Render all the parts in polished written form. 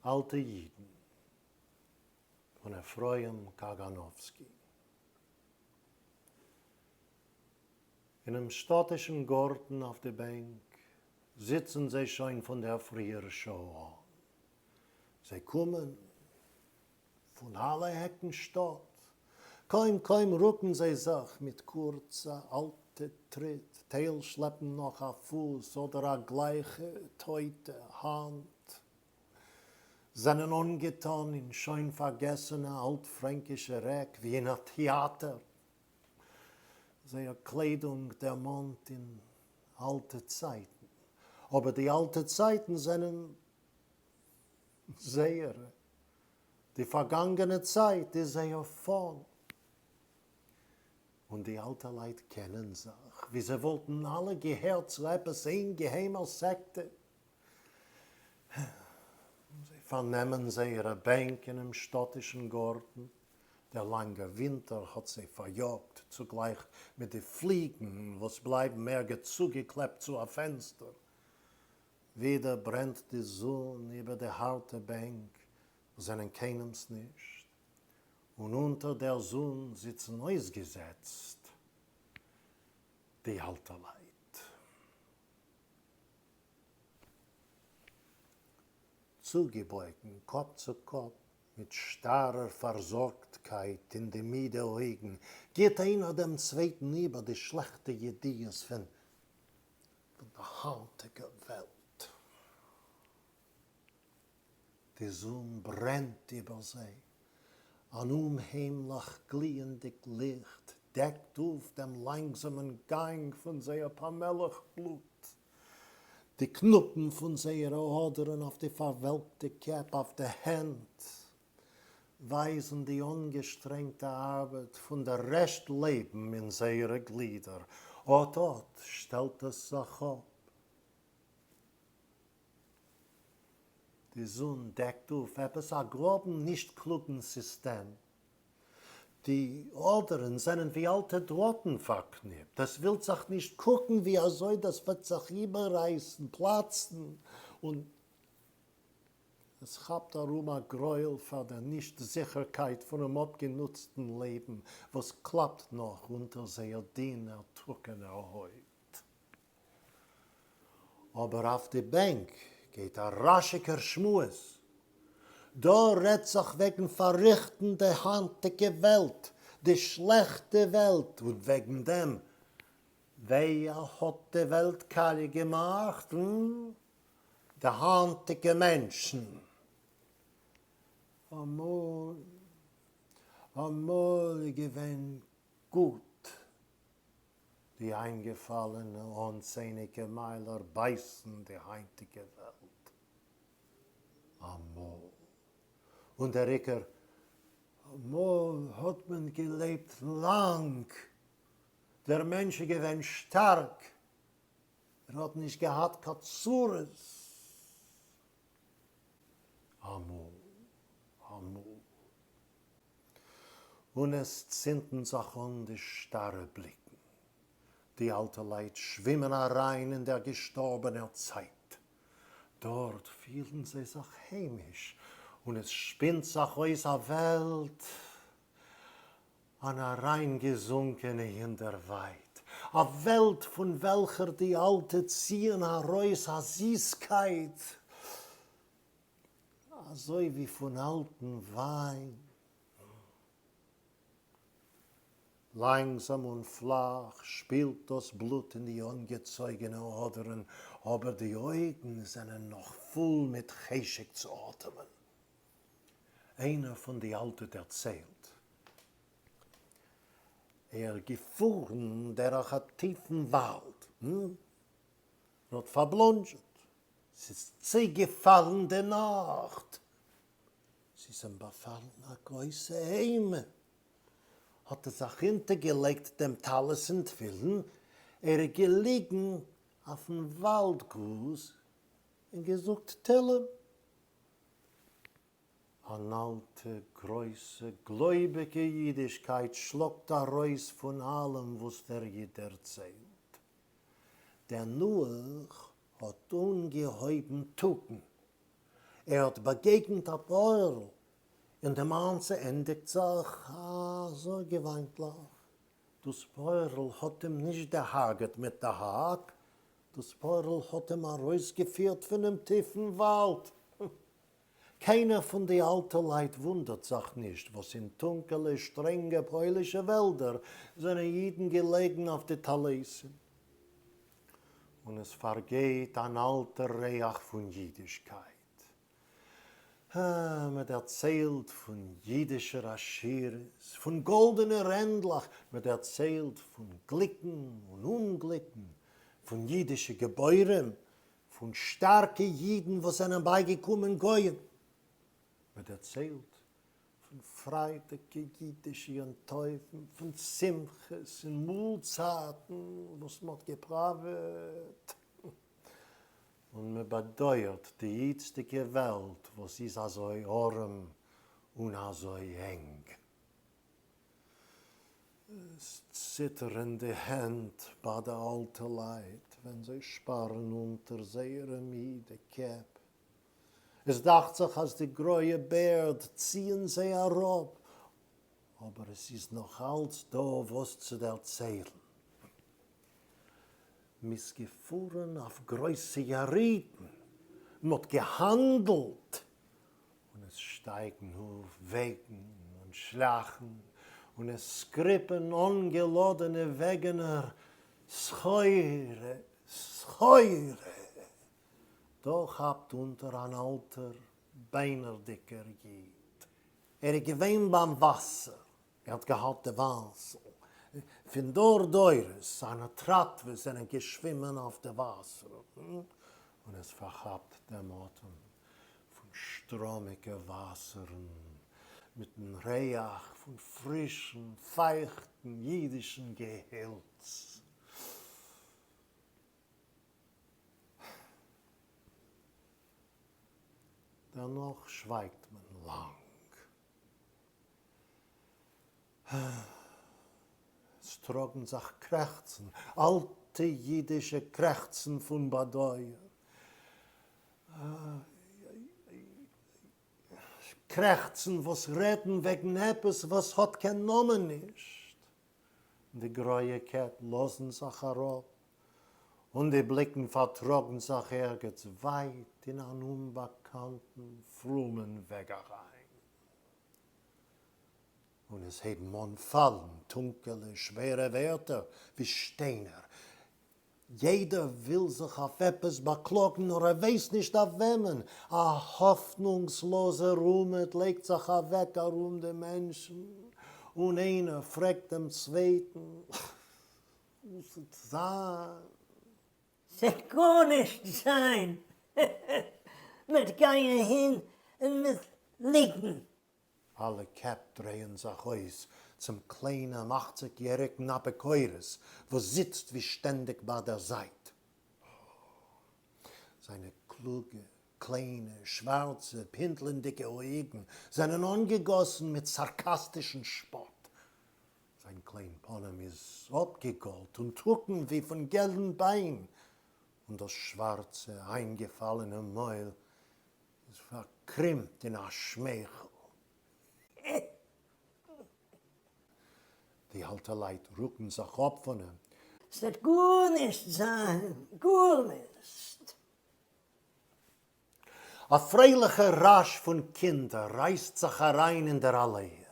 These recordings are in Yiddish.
אלטע אידן פון אפרים קאגאנאווסקי. אינעם שטאטישן גארטן אויף די בענק זיצן זיי שוין פון דער פריער שעה אן. זיי קומען פון אלע עקן שטאט. קוים קוים רוקן זיי זיך מיט קורצע אלטע טריט, טייל שלעפן נאך א פוס אדער א גלייכע טויטע האנט, זענען אנגעטאן אין שוין פארגעסענע אלט-פרענקישע רעק ווי אין א טעאטער. זייער קליידונג דערמאנט אין אלטע צייטן, אבער די אלטע צייטן זענען זייערע. די פארגאנגענע צייט איז זייער פאן. און די אלטע לייט קענען זיך ווי זיי וואלטן אלע געהערט צו עפעס איין געהיימער סעקטע. זיי פארנעמען זייערע בענק אינעם שטאטישן גארטן. דער לאנגער ווינטער האט זיי פאריאגט, צוגלייך מיט די פליגן וואס בלייבן ערגעץ צוגעקלעפט צו א פענסטער. ווידער ברענט די זון איבער די הארטע בענק וואס זענען קיינעמס נישט, און אונטער דער זון זיצן אויסגעזעצט די אלטע לייט. צוגעבויגן קאפ צו קאפ מיט שטארער פארזארגטקייט אין די מידע אויגן, גיט איינער דעם צווייטן איבער די שלעכטע ידיעות פון פון די היינטיגע וועלט. די זון ברענט איבער זיי, אן אומהיימליך גליענדיג ליכט דעקט אויף דעם לאנגזאמען גאנג פון זייער פאמעליך בלוט. די קנופן פון זייערע אדערן אויף די פארוועלקטע קעפ, אויף די הענט, ווייזן די אנגעשטרענגטע ארבעט פון דער רעשט לעבן אין זייערע גלידער. אט אט שטעלט עס זיך אפ. די זון דעקט אויף עפעס א גראבן נישט קלוגן סיסטעם. די אדערן זענען ווי אלטע דראטן פארקניפט, עס ווילט זיך נישט קוקן ווי אזוי דאס וועט זיך איבעררייסן, פלאצן, און עס כאפט ארום א גרויל פאר דער נישט זיכערקייט פונעם אפגענוצטן לעבן וואס קלאפט נאך אונטער זייער דינער טרוקענער הויט. אבער אויף די בענק גייט א רעש'יגער שמועס. דא רעדט זיך וועגן פארריכטן די היינטיגע וועלט, די שלעכטע וועלט, און וועגן דעם ווער האט די וועלט קאליע געמאכט? די היינטיגע מענטשן. אמאל, אמאל איז געווען גוט. די איינגעפאלענע אנצייניגע מיילער בייסן די היינטיגע וועלט. אמאל. און דער עיקר, אמאל האט מען געלעבט לאנג. דער מענטש איז געווען שטארק. ער האט נישט געהאט קיין צרות. אמאל, אמאל. און עס צינדן זיך אן די שטארע בליקן. די אלטע לייט שווימען אריין אין דער געשטארבענער צייט. דארט פילן זיי זיך היימיש, און עס שפינט זיך אויס א וועלט. אַן אַרײַנגעזונקענע אין דער ווײַט, אַ וועלט, פֿון וועלכער די אַלטע ציִען אַרויס אַ זיסקייט, אַזוי ווי פֿון אַלטן ווײַן. לאַנגזאַם און פֿלאַך שפּילט דאָס בלוט אין די אָנגעצויגענע אָדערן, אָבער די אויגן זענען נאָך פֿול מיט חשק צו אָטעמען. איינער פון די אלטע דערציילט, ער געפארן דורך א טיפן וואלד און האט פארבלאנדזשעט, ס'איז צוגעפאלן די נאכט, ס'איז אים באפאלן א גרויסע אימה, האט ער זיך אונטערגעלייגט דעם טלית און תפילין, ער איז געליגן אויפן וואלד גראז און געזאגט תהלים. אן אלטע גרויסע גלויביגע אידישקייט שלאגט ארויס פון אלעם וואס דער איד דערציילט. דערנאך האט אנגעהויבן טאגן. ער האט באגעגנט א פויערל, און די מעשה ענדיגט זיך אזוי געוויינטליך, דאס פויערל האט אים נישט דערהרגעט מיט די האק, דאס פויערל האט אים ארויסגעפירט פונעם טיפן וואלד. קיינער פון די אלטע לייט וואונדערט זיך נישט וואס אין טונקעלע שטרענגע פוילישע וועלדער זענען אידן געלעגן אויף די טליתים. און עס פארגייט אן אלטער ריח פון אידישקייט. מען דערציילט פון אידישער עשירות, פון גאלדענע רענדלעך, מען דערציילט פון גליקן און אומגליקן, פון אידישע גיבורים, פון שטארקע אידן וואס זענען בייגעקומען גויים. מען דערציילט פון פריידיגע אידישע יום טובים, פון שמחות און מאלצייטן וואס מען האט געפראוועט, און מען באדויערט די איצטיגע וועלט וואס איז אזוי ארעם און אזוי ענג. עס ציטערן די הענט ביי די אלטע לייט ווען זיי שפארן אונטער זייערע מידע קעפ. עס דאכט זיך אז די גרויע בערד ציען זיי אראפ, אבער עס איז נאך אלץ דא וואס צו דערציילן. מ'איז געפארן אויף גרויסע יארידן, מ'האט געהאנדלט, און עס שטייגן אויף וועגן און שליאכן, און עס סקריפען אנגעלאדענע וועגענער סחורה, סחורה! דא כאפט אונטער אן אלטער ביינערדיגער איד. ער איז געווען ביים וואסער, ער האט געהאט די ווייסל פון דור דורות, זיינע טראטוועס זענען געשווימען אויף די וואסערן, און עס פארכאפט דעם אטעם פון שטראמיגע וואסערן, מיטן ריח פון פרישן פייכטן אידישן געהילץ. דערנאך שווייגט מען לאנג. עס טראָגן זיך קרעכצן, אַלטע ייִדישע קרעכצן פֿון באַדויער. קרעכצן, וואָס רעדן וועגן עפּעס, וואָס האָט קיין נאָמען נישט. די גרויע קעפּ לאָזן זיך אַראָפּ, און די בליקן פֿאַרטראָגן זיך ערגעץ ווײַט אין אַן אומבאַקאַנטן פֿרומען וועג אַרײַן. און עס הייבן אן פאלן טונקעלע שווערע ווערטער ווי שטיינער, יעדער וויל זיך אויף עפעס באקלאגן נאר ער ווייסט נישט אויף וועמען, א האפנונגסלאזער אומעט לייגט זיך אוועק ארום די מענטשן, און איינער פרעגט דעם צווייטן וואס וועט זיין? ס'עט גארנישט זיין, מ'עט גיין אהין און מ'עט ליגן. אלע קעפ דרייען זיך אויס צום קליינעם אכציג יעריגן אפיקורס וואס זיצט ווי שטענדיג ביי דער זייט. זיינע קלוגע, קליינע, שווארצע, פינטלענדיגע אויגן זענען אנגעגאסן מיט סארקאסטישן שפאט. זיין קליין פנים איז אפגעגאלט און טרוקן ווי פון געלן ביין, און דאס שווארצע, איינגעפאלענע מויל איז פארקרימט אין א שמייכל. די אלטע לייט רוקן זיך אפ פון אים. ס'וועט גארנישט זיין, גארנישט. א פרייליכער רעש פון קינדער רייסט זיך אריין אין דער אלעע.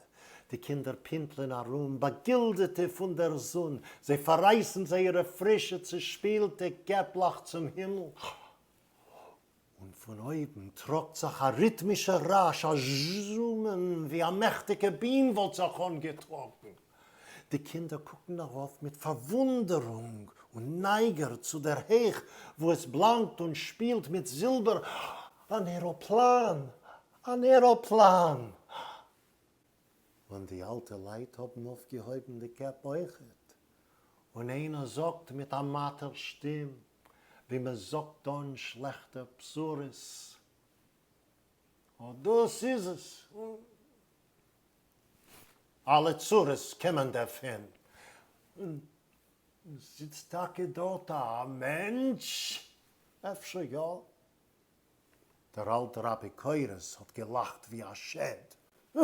די קינדער פינטלען ארום, באגילדעטע פון דער זון, זיי פאררייסן זייערע פרישע צעשפילטע קעפלעך צום הימל, און פון אויבן טראָגט זיך אַ ריטמישער רעש, אַ זשומען, ווי אַ מעכטיקע בין וואָלט זיך אָנגעטראָגן. די קינדער קוקן אַרויף מיט פאַרוואונדערונג און נייגער צו דער הייך, וואו עס בלאַנקט און שפּילט מיט זילבער אַן עראָפּלאַן, אַן עראָפּלאַן! און די אלטע לייט האבן אויפגעהויבן די קעפ אויכעט, און איינער זאגט מיט א מאטער שטים, ווי מען זאגט אן שלעכטע בשורות, אט דאס איז עס, אלע צרות קומען דערפון, און זיצט טאקע דארט א מענטש? אפשר יא. דער אלטער אפיקורס האט געלאכט ווי א שד. א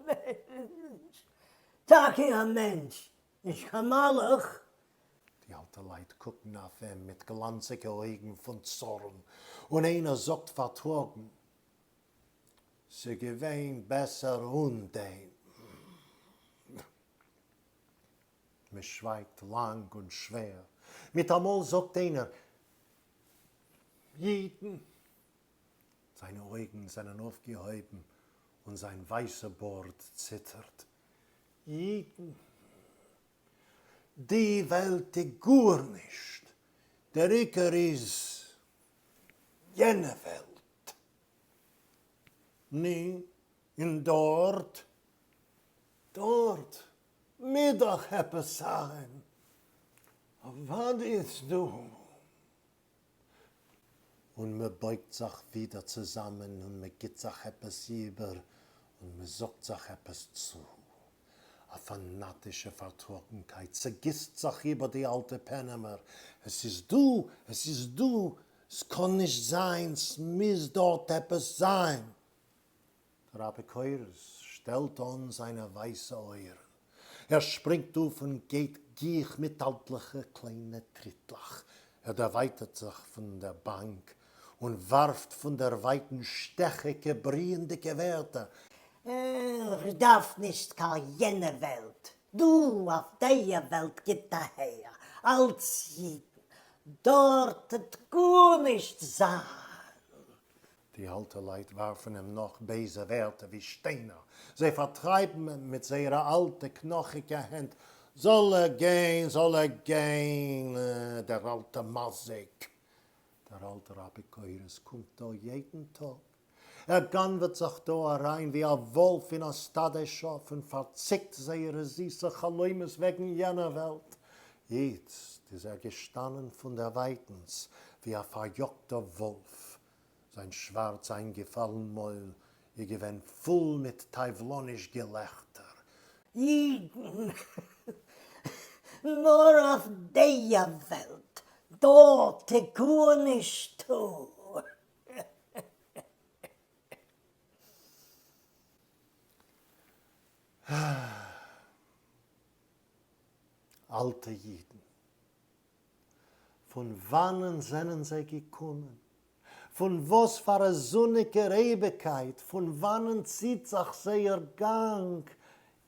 מענטש! טאקע א מענטש, נישט קיין מלאך! די אלטע לייט קוקן אויף אים מיט גלאנציגע אויגן פון צארן, און איינער זאגט פארטראגן, ס'געווען בעסער אן דעם. מ'שווייגט לאנג און שווער. מיטאמאל זאגט איינער, אידן! זיינע אויגן זענען אויפגעהויבן און זיין ווייסע בארד ציטערט. אידן! די וועלט איז גארנישט, דער עיקר איז יענע וועלט. נו, און דארט? דארט מוז דאך עפעס זיין, אוודאי איז דא. און מען בויגט זיך ווידער צוזאמען און מען גיט זיך עפעס איבער און מען זאגט זיך עפעס צו. א פאנאטישע פארטראגנקייט צעגיסט זיך איבער די אלטע פענעמער, עס איז דא! עס איז דא! ס'קאן נישט זיין! ס'מוז דארט עפעס זיין! דער אפיקורס שטעלט אן זיינע ווייסע אויערן, ער שפרינגט אויף און גייט גיך מיט אלטליכע קליינע טריטלעך, ער דערווייטערט זיך פון דער באנק און ווארפט פון דערווייטן שטעכיגע בריענדיגע ווערטער. איך דארף נישט קיין יענע וועלט, דא אויף דיע וועלט גיט אהער אלץ אידן, דארט וועט גארנישט זיין. די אלטע לייט ווארפן אים נאך בייזע ווערטער ווי שטיינער, זיי פארטרייבן אים מיט זייערע אלטע קנאכיגע הענט, זאל ער גיין, זאל ער גיין, דער אלטער מזיק. דער אלטער אפיקורס קומט דא יעדן טאג, ער גנב'עט זיך דא אריין ווי א וואלף אין א סטאדע שאף און פארציקט זייערע זיסע חלומות וועגן יענער וועלט. איצט איז ער געשטאנען פון דערווייטנס ווי א פאריאגטער וואלף, זיין שווארץ איינגעפאלן מויל איז געווען פול מיט טייוולאניש געלעכטער. אידן, נאר אויף דיע וועלט, דארט איז גארנישטא. אלטע אידן. פון וואנען זענען זיי געקומען? פון וואס פאר א זוניגער אייביגקייט? פון וואנען ציט זיך זייער גאנג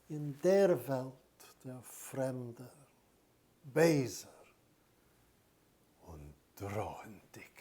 אין דער וועלט, דער פרעמדער, בייזער און דראענדיגער?